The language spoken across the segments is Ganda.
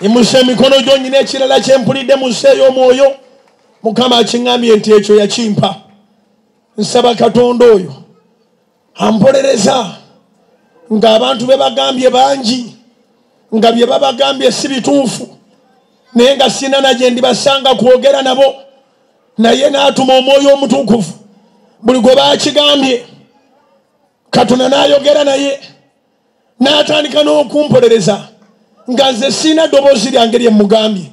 Imusa emikono gyo. Nyina ekirala kyempulidde mu nsi ey'omwoyo, Mukama akiŋŋambye nti ekyo yakimpa. Nsaba Katonda oyo ampolereza ng'abantu be bagambye bangi, nga bye babagambye si bituufu, naye nga sina na gye ndibasanga kwogera nabo, naye n'atuma Omwoyo Omutukuvu. Buli gwe bakigambye, Katonda n'ayogera naye, n'atandika n'okumpolereza nga nze siina ddoboozi lyange lye mugambye.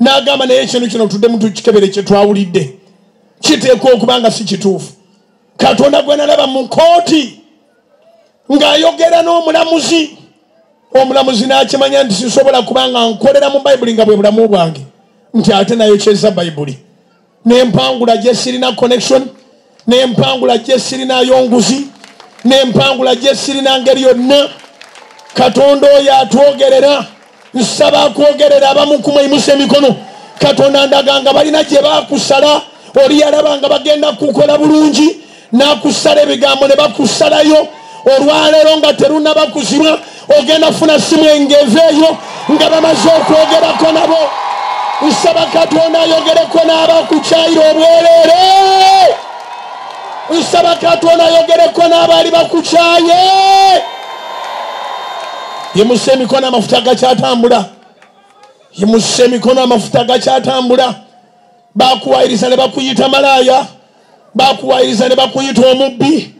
N'agamba, naye ekintu kino tuddemu tukikebere, kye twawulidde kiteekwa okuba nga si kituufu. Katonda gwe nalaba mu kooti ng'ayogera n'omulamuzi, omulamuzi n'akimanya nti sisobola kuba nga nkolera mu Bayibuli nga bwe bulamu bwange, nti ate nayokyeza Bayibuli nempangula gye sirina connection, nempangula gye sirinayo nguzi, nempangula gye sirina ngeri yonna. Katonda oyo atwogerera, nsaba akwogerera. Abamu kumweyimusa emikono. Katonda ndaga nga balina gye bakusala. Oli yalaba nga bagenda kukola bulungi, n'akusala ebigambo ne bakusalayo. Olwaleero nga terunaba kuzibwa, ogenda funa simu engeveeyo nga bamaze okwogerako nabo. Nsaba Katonda ayogereko n'abakukyayira obwereere. Nsaba Katonda ayogereko n'abaali bakukyaye. Yimusa emikono, amafuta gakyatambula. Yimusa emikono, amafuta gakyatambula. Bakuwayiriza ne bakuyita malaaya, bakuwayiriza ne bakuyita omubbi,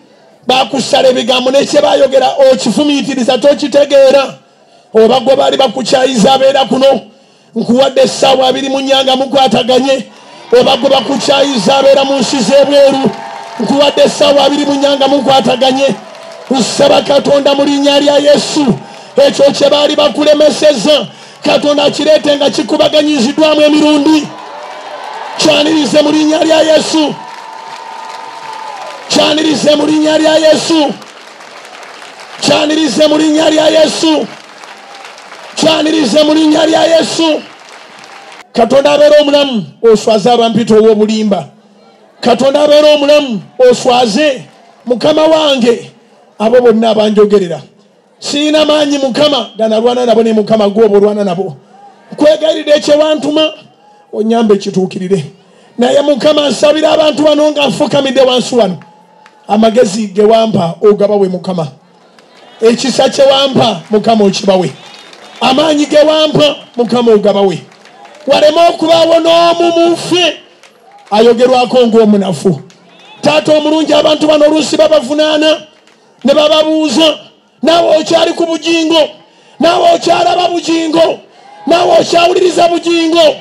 bakusala ebigambo, nekyebayogera okifumiitiriza tokitegeera. Oba gwe baali bakukyayiza abeera kuno, nkuwadde essaawa 24 nga mukwataganye. Oba gwe bakukyayiza abeera mu nsi z'ebweru, nkuwadde essaawa 24 nga mukwataganye. Nsaba Katonda mu linnya lya Yesu, ekyo kye baali bakulemeseza, Katonda akireete nga kikubaganyiziddwamu emirundi. Kyanirize mu linnya lya Yesu, kyanirize mu linnya lya Yesu, kyanirize mu linnya lya Yesu, kyanirize mu linnya lya Yesu. Katonda abeera omulamu oswaze abampita ow'obulimba. Katonda abeera omulamu oswaze Mukama wange abo bonna abanjogerera. Sirina maanyi Mukama ganalwana nabo, ne Mukama gwoba olwana nabo. Nkwegayiridde ekyewantuma onyambe ekituukirire. Naye Mukama, nsabira abantu bano nga nfukamidde wansi wano, amagezi ge wampa ogabawe Mukama, ekisa kye wampa Mukama okibawe, amaanyi ge wampa Mukama ogabawe. Waleme okubaawo n'omu mu ffe ayogerwako ng'omunafu. Taata omulungi, abantu bano oluusi babavunaana ne bababuuza, naawe okyali ku Bujingo? Naawe okyalaba Bujingo? Naawe okyawuliriza Bujingo?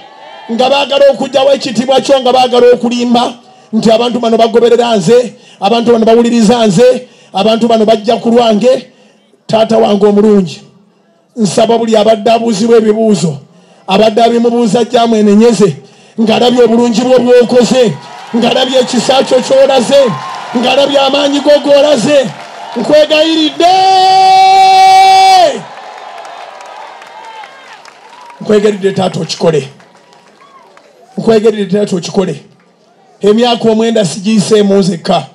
Nga baagala okugjawo ekitiibwa kyo, nga baagala okulimba nti abantu bano bagoberera nze, abantu bano bawuliriza nze, abantu bano bajja ku lwange. Taata wange omulungi, nsaba buli abadde abuuzibwa ebibuuzo, abadde abimubuuza, jamwenenyeze ng'alabye obulungi bwo bwokoze, ng'alabye ekisa kyo ky'olaze, ng'alabye amaanyi go g'olaze. Nkwegayiridde, nkwegayiridde taata okikole, nkwegayiridde taata okikole. Emyaka 9 sigiyiseemu nzekka,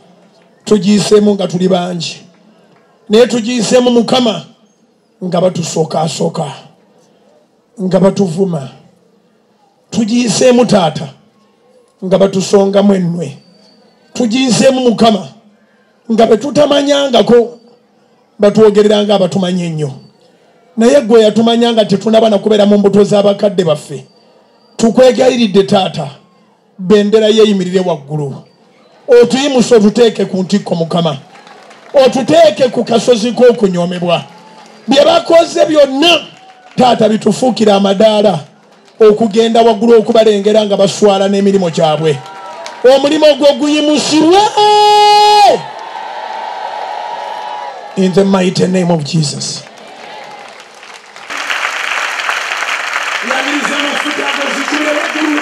tugiyiseemu nga tuli bangi, naye tugiyiseemu Mukama nga batusookaasooka, nga batuvuma. Tugiyiseemu taata nga batusongamu ennwe. Tugiyiseemu Mukama nga betutamanyangako batwogerera nga abatumanyi ennyo. Naye gwe yatumanya nga tetunaba nakubeera mu mbuto z'abakadde baffe, tukwegayiridde taata, bendera yeeyimirire waggulu, otuyimuse, otuteeke ku ntikko Mukama, otuteeke ku kasozi k'okunyoomebwa. Bye bakoze byonna taata bitufuukire amadaala okugenda waggulu okubalengera nga baswala n'emirimu gyabwe. Omulimu gwo guyimusibwe in the mighty name of Jesus. Yaniriza amafuta ago, zikule waggulu.